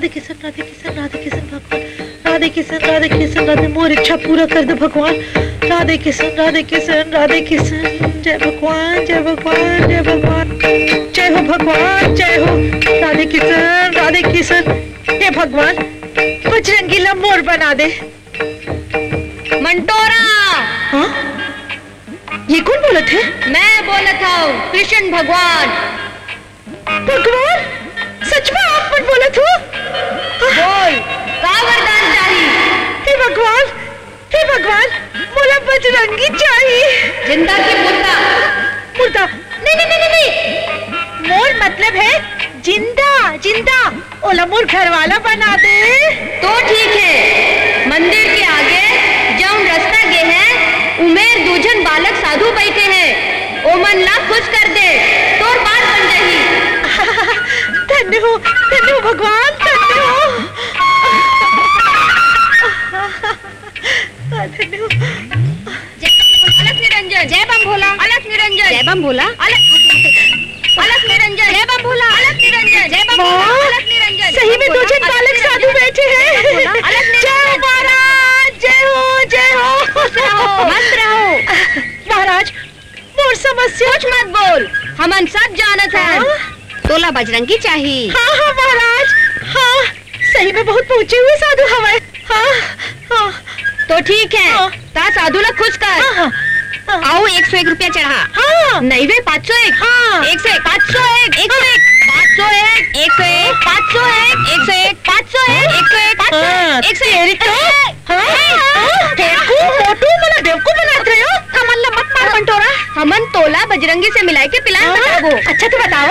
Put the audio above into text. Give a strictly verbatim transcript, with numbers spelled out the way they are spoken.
राधे किशन, राधे किशन, राधे किशन भगवान। राधे किशन, राधे किशन, राधे, मोर इच्छा पूरा कर दे भगवान। राधे किशन, राधे किशन, राधे किशन। जय भगवान, जय भगवान, जय भगवान। जय हो भगवान, जय हो। राधे किशन, राधे किशन। हे भगवान, बजरंगी ला मोर बना दे। मंटोरा। हाँ? ये कोन बोलत हे? मैं बोलत हूँ, कृष्ण भगवान। भगवान, सच में आप मन बोलत हो? बोल, का वरदान चाही? हे भगवान, हे भगवान, मोला बजरंगी चाही। जिंदा के मुर्दा? मुर्दा? नहीं, नहीं, नहीं, नहीं, नहीं। मोर मतलब है जिंदा, जिंदा। ओला मोर घर वाला बना दे। तो ठीक है, मंदिर के आगे जौन रास्ता गे है, उमेर दू झन बालक साधु बैठे हैं, ओमन ला खुश कर दे, तोर बात बन जाही। धन्य हो, धन्य हो भगवान, धन्य हो। धन्य हो। जय बम भोला, अलख निरंजन। जय बम भोला, अलख निरंजन। जय बम भोला। अलख, अलख निरंजन। जय बम भोला, अलख निरंजन। जय बम भोला, वाह, अलख निरंजन। सही में दो झन बालक साधु बैठे हैं। अलख निरंजन। जय हो महाराज, जय हो, जय हो। खुश रहो, मस्त रहो। महाराज, मोर समस्या। कुछ मत बोल, हमन सब जानत हन। हाँ? तोला बजरंगी चाही। हाँ, हाँ, महाराज, हाँ, सही में बहुत पहुँचे हुए साधु हवय। हाँ, हाँ। तो ठीक है, हाँ। ता साधु ला खुश कर। हाँ, हाँ, हाँ। अउ एक सौ एक रुपया चढ़ा। हाँ। नहीं वे, पाँच सौ एक। हाँ। एक सौ एक, पाँच सौ एक, एक सौ एक, पाँच सौ एक, एक सौ एक, पाँच सौ एक, एक सौ एक, पाँच सौ एक, एक सौ एक, पाँच सौ एक, हाँ, एक सौ एक, तेरी तो। हाँ, हाँ, बेवकूफ, मोटू, मोला बेवकूफ बनात रहे हो। हमन ला मत मार, बंटोरा। हमन तोला बजरंगी से मिलाए के plan हाँ, बताबो। अच्छा, तो बताओ।